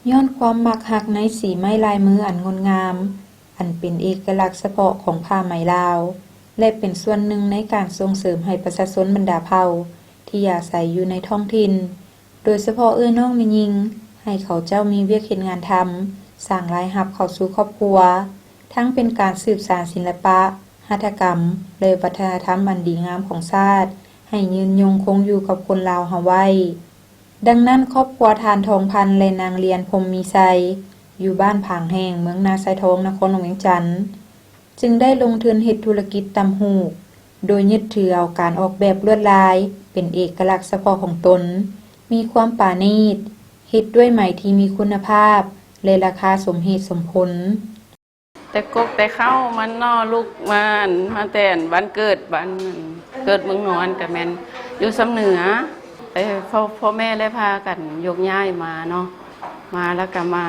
ຍ້ອນຄວາມມັກຮັກໃນສີໄມ້ລາຍມືອັນງົດງາມ, ອັນເປັນເອກະລັກສະເພາະຂອງຜ້າໄໝລາວ ແລະ ເປັນສ່ວນໜຶ່ງໃນການສົ່ງເສີມໃຫ້ປະຊາຊົນບັນດາເຜົ່າທີ່ອາໄສຢູ່ໃນທ້ອງຖິ່ນ, ໂດຍສະເພາະເອື້ອຍນ້ອງແມ່ຍິງ, ໃຫ້ເຂົາເຈົ້າມີວຽກເຮັດງານທຳ, ສ້າງລາຍຮັບເຂົ້າສູ່ຄອບຄົວ, ທັງເປັນການສືບສານສິລະປະ, ຫັດຖະກຳ ແລະ ວັດທະນະທຳອັນດີງາມຂອງຊາດ ໃຫ້ຍືນຍົງຄົງຢູ່ກັບຄົນລາວເຮົາໄວ້. ດັ່ງນັ້ນ, ຄອບຄົວທ່ານ ທອງພັນ ແລະ ນາງ ລຽນ ພົມມີໄຊ ຢູ່ບ້ານຜາງແຫ້ງ ເມືອງນາຊາຍທອງ ນະຄອນຫຼວງວຽງຈັນ ຈຶ່ງໄດ້ລົງທຶນເຮັດທຸລະກິດຕ່ຳຫູກ, ໂດຍຍຶດຖືເອົາການອອກແບບລວດລາຍເປັນເອກະລັກສະເພາະຂອງຕົນ, ມີຄວາມປານີດ, ເຮັດດ້ວຍໄໝທີ່ມີຄຸນນະພາບ ແລະ ລາຄາສົມເຫດສົມຜົນ. ແຕ່ກົກແຕ່ເຄົ້າມັນເນາະ ລູກມາ ມາແຕ່ບ້ານເກີດ ບ້ານເກີດເມືອງນອນ ກະແມ່ນຢູ່ຊຳເໜືອ ແຕ່ພໍ່ ພໍ່ແມ່ໄດ້ພາກັນຍົກຍ້າຍມາເນາະ ມາແລ້ວກະມາ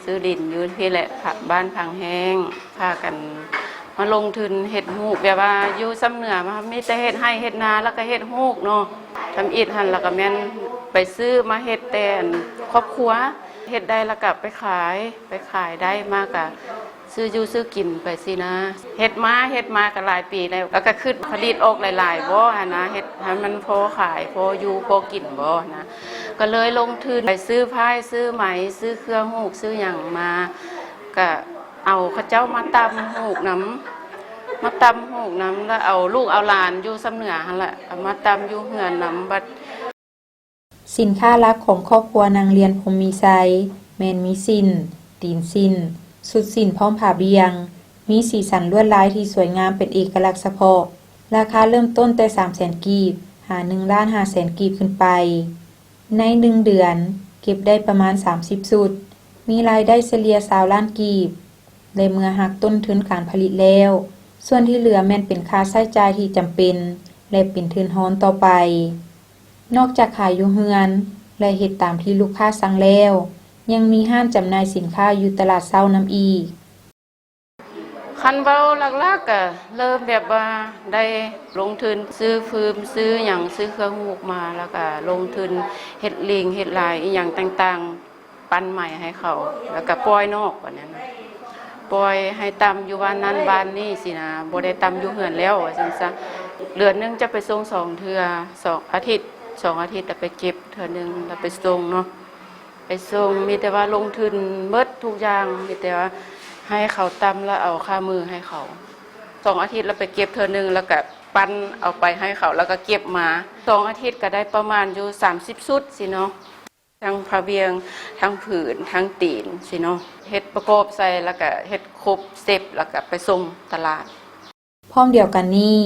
ຊື້ດິນຢູ່ພີ້ແຫຼະ ບ້ານພັງແຫ້ງ ພາກັນມາລົງທຶນເຮັດຫູກ ແບບວ່າຢູ່ຊຳເໜືອ ມາມີແຕ່ເຮັດໄຮ່ເຮັດນາ ແລ້ວກະເຮັດຫູກເນາະ ທຳອິດຫັ້ນ ແລ້ວກະແມ່ນໄປຊື້ມາເຮັດແຕ່ອັນຄອບຄົວ ເຮັດໄດ້ແລ້ວກະໄປຂາຍ ໄປຂາຍໄດ້ມາກະ ຊື້ຢູ່ຊື້ກິນໄປຊີ້ນະ ເຮັດມາ ເຮັດມາກະຫຼາຍປີແລ້ວ ແລ້ວກະຄິດຜະລິດອອກຫຼາຍໆບໍ່ຫັ້ນນະ ເຮັດໃຫ້ມັນພໍຂາຍ ພໍຢູ່ ພໍກິນບໍ່ຫັ້ນນະ ກະເລີຍລົງທຶນໄປຊື້ຝ້າຍ ຊື້ໄໝ ຊື້ເຄື່ອງຫູກ ຊື້ຫຍັງມາ ກະເອົາເຂົາເຈົ້າມາຕ່ຳຫູກນຳ ມາຕ່ຳຫູກນຳ ແລ້ວເອົາລູກເອົາຫຼານຢູ່ຊຳເໜືອຫັ້ນແຫຼະ ເອົາມາຕ່ຳຢູ່ເຮືອນນຳ ບັດ ສິນຄ້າຫຼັກຂອງຄອບຄົວນາງ ລຽນ ພົມມີໄຊ ແມ່ນມີສິ້ນ, ຕີນສິ້ນ, ຊຸດສິ້ນພ້ອມຜ້າບ່ຽງ, ມີສີສັນລວດລາຍທີ່ສວຍງາມເປັນເອກະລັກສະເພາະ, ລາຄາເລີ່ມຕົ້ນແຕ່ສາມແສນກີບ ຫາໜຶ່ງລ້ານຫ້າແສນກີບຂຶ້ນໄປ. ໃນໜຶ່ງເດືອນເກັບໄດ້ປະມານສາມສິບຊຸດ, ມີລາຍໄດ້ສະເລ່ຍຊາວລ້ານກີບ ແລະ ເມື່ອຫັກຕົ້ນທຶນການຜະລິດແລ້ວ, ສ່ວນທີ່ເຫຼືອແມ່ນເປັນຄ່າໃຊ້ຈ່າຍທີ່ຈຳເປັນ ແລະ ເປັນທຶນຮອນຕໍ່ໄປ. ນອກຈາກຂາຍຢູ່ເຮືອນ ແລະ ເຮັດຕາມທີ່ລູກຄ້າສັ່ງແລ້ວ, ຍັງມີຮ້ານຈຳໜ່າຍສິນຄ້າຢູ່ຕະຫຼາດເຊົ້ານຳອີກ. ຄັນເວົ້າຫຼັກໆ ກະເລີ່ມແບບວ່າໄດ້ລົງທຶນຊື້ຟືມ ຊື້ຫຍັງ ຊື້ເຄື່ອງຫູກມາ ແລ້ວກະລົງທຶນເຮັດລິງ ເຮັດລາຍອີ່ຫຍັງຕ່າງໆ ປັ້ນໄໝໃຫ້ເຂົາ ແລ້ວກະປ່ອຍນອກ ບາດນັ້ນ ປ່ອຍໃຫ້ຕ່ຳຢູ່ບ້ານນັ້ນບ້ານນີ້ຊີ້ນະ ບໍ່ໄດ້ຕ່ຳຢູ່ເຮືອນແລ້ວ ວ່າຊັ້ນຊະ. ເດືອນໜຶ່ງຈະໄປສົ່ງສອງເທື່ອ ສອງອາທິດ ສອງອາທິດລະໄປເກັບເທື່ອໜຶ່ງ ລະໄປສົ່ງເນາະ ໄປສົ່ງ ມີແຕ່ວ່າລົງທຶນໝົດທຸກຢ່າງ ມີແຕ່ວ່າໃຫ້ເຂົາຕ່ຳ ລະເອົາຄ່າມືໃຫ້ເຂົາ ສອງອາທິດລະໄປເກັບເທື່ອໜຶ່ງ ລະກະປັ້ນເອົາໄປໃຫ້ເຂົາ ລະກະເກັບມາ ສອງອາທິດກະໄດ້ປະມານຢູ່ສາມສິບຊຸດຊີ້ເນາະ. ທັງຜ້າບ່ຽງ ທັງຜືນ ທັງຕີນຊີ້ເນາະ ເຮັດປະກອບໃສ່ ລະກະເຮັດຄົບເຊັດ ລະກະໄປສົ່ງຕະຫຼາດ. ພ້ອມດຽວກັນນີ້,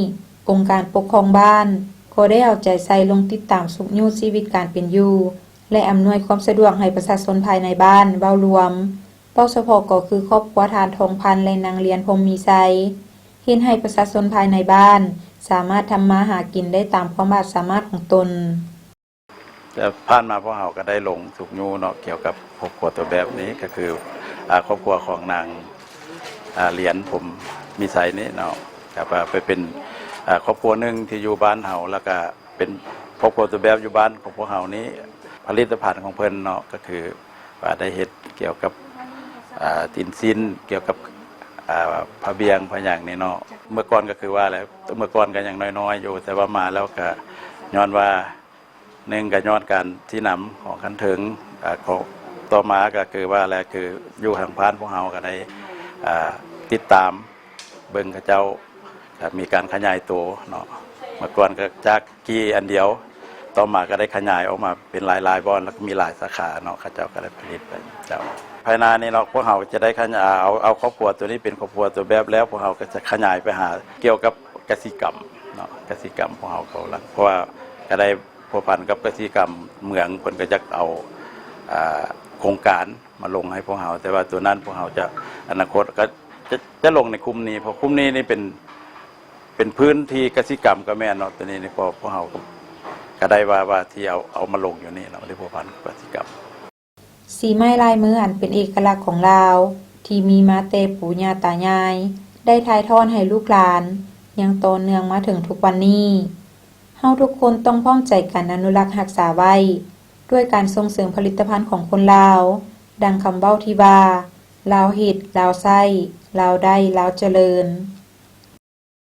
ອົງການປົກຄອງບ້ານກໍໄດ້ເອົາໃຈໃສ່ລົງຕິດຕາມຊຸກຍູ້ຊີວິດການເປັນຢູ່ ແລະ ອຳນວຍຄວາມສະດວກໃຫ້ປະຊາຊົນພາຍໃນບ້ານເວົ້າລວມ, ເວົ້າສະເພາະກໍຄືຄອບຄົວທ່ານ ທອງພັນ ແລະ ນາງ ລຽນ ພົມມີໄຊ, ເຮັດໃຫ້ປະຊາຊົນພາຍໃນບ້ານສາມາດທຳມາຫາກິນໄດ້ຕາມຄວາມອາດສາມາດຂອງຕົນ. ແຕ່ຜ່ານມາພວກເຮົາກະໄດ້ລົງຊຸກຍູ້ເນາະ ກ່ຽວກັບຄອບຄົວຕົວແບບນີ້ ກະຄື ອາ ຄອບຄົວຂອງນາງ ອາ ລຽນ ພົມມີໄຊນີ້ເນາະ ກະວ່າໄປເປັນ ອາ ຄອບຄົວໜຶ່ງທີ່ຢູ່ບ້ານເຮົາ ລະກະເປັນຄອບຄົວຕົວແບບຢູ່ບ້ານຂອງພວກເຮົານີ້ ຜະລິດຕະພັນຂອງເພິ່ນເນາະ ກະຄືວ່າໄດ້ເຮັດກ່ຽວກັບ ອາ ຕີນສິ້ນ ກ່ຽວກັບ ອາ ຜ້າບ່ຽງຜ້າຫຍັງນີ້ເນາະ. ເມື່ອກ່ອນກະຄືວ່າແຫຼະ ເມື່ອກ່ອນກະຍັງນ້ອຍໆຢູ່ ແຕ່ວ່າມາແລ້ວກະຍ້ອນວ່າ ໜຶ່ງກະຍ້ອນການຊີ້ນຳຂອງຂັ້ນເທິງ ອາ ຂອງ ຕໍ່ມາກະຄືວ່າແຫຼະ ຄືຢູ່ທາງບ້ານພວກເຮົາກະໄດ້ ອາ ຕິດຕາມເບິ່ງເຂົາເຈົ້າ ກະມີການຂະຫຍາຍໂຕເນາະ ເມື່ອກ່ອນກະຈາກກີ່ອັນດຽວ ຕໍ່ມາກະໄດ້ຂະຫຍາຍອອກມາເປັນຫຼາຍໆບ່ອນ ລະກະມີຫຼາຍສາຂາເນາະ ເຂົາເຈົ້າກະໄດ້ຜະລິດໄປເຈົ້າ. ພາຍໜ້ານີ້ເນາະ ພວກເຮົາຈະໄດ້ຂະຫຍາຍ ເອົາ ເອົາຄອບຄົວໂຕນີ້ເປັນຄອບຄົວໂຕແບບແລ້ວ ພວກເຮົາກະຈະຂະຫຍາຍໄປຫາກ່ຽວກັບກະສິກຳເນາະ ກະສິກຳພວກເຮົາເຂົ້າຫຼັກ ເພາະວ່າກະໄດ້ ພົວພັນກັບກະສິກຳເມືອງ ເພິ່ນກະຢາກເອົາ ອາ ໂຄງການມາລົງໃຫ້ພວກເຮົາ ແຕ່ວ່າໂຕນັ້ນພວກເຮົາຈະ ອະນາຄົດກະຈະ ຈະລົງໃນກຸ່ມນີ້ ເພາະກຸ່ມນີ້ນີ້ເປັນ ເປັນພື້ນທີ່ກະສິກຳກະແມ່ນເນາະ ໂຕນີ້ນີ້ ພວກ ພວກເຮົາກະ ກະໄດ້ວ່າ ວ່າທີ່ເອົາ ເອົາມາລົງຢູ່ນີ້ເນາະ ທີ່ພົວພັນກັບກະສິກຳ. ສີໄມ້ລາຍມືອັນເປັນເອກະລັກຂອງລາວ ທີ່ມີມາແຕ່ປູ່ຍ່າຕາຍາຍ ໄດ້ຖ່າຍທອດໃຫ້ລູກຫຼານ ຍັງຕໍ່ເນື່ອງມາເຖິງທຸກວັນນີ້. ເຮົາທຸກຄົນຕ້ອງພ້ອມໃຈກັນອະນຸລັກຮັກສາໄວ້ ດ້ວຍການສົ່ງເສີມຜະລິດຕະພັນຂອງຄົນລາວ ດັ່ງຄຳເວົ້າທີ່ວ່າ ລາວເຮັດ ລາວໃຊ້ ລາວໄດ້ ລາວຈະເລີນ.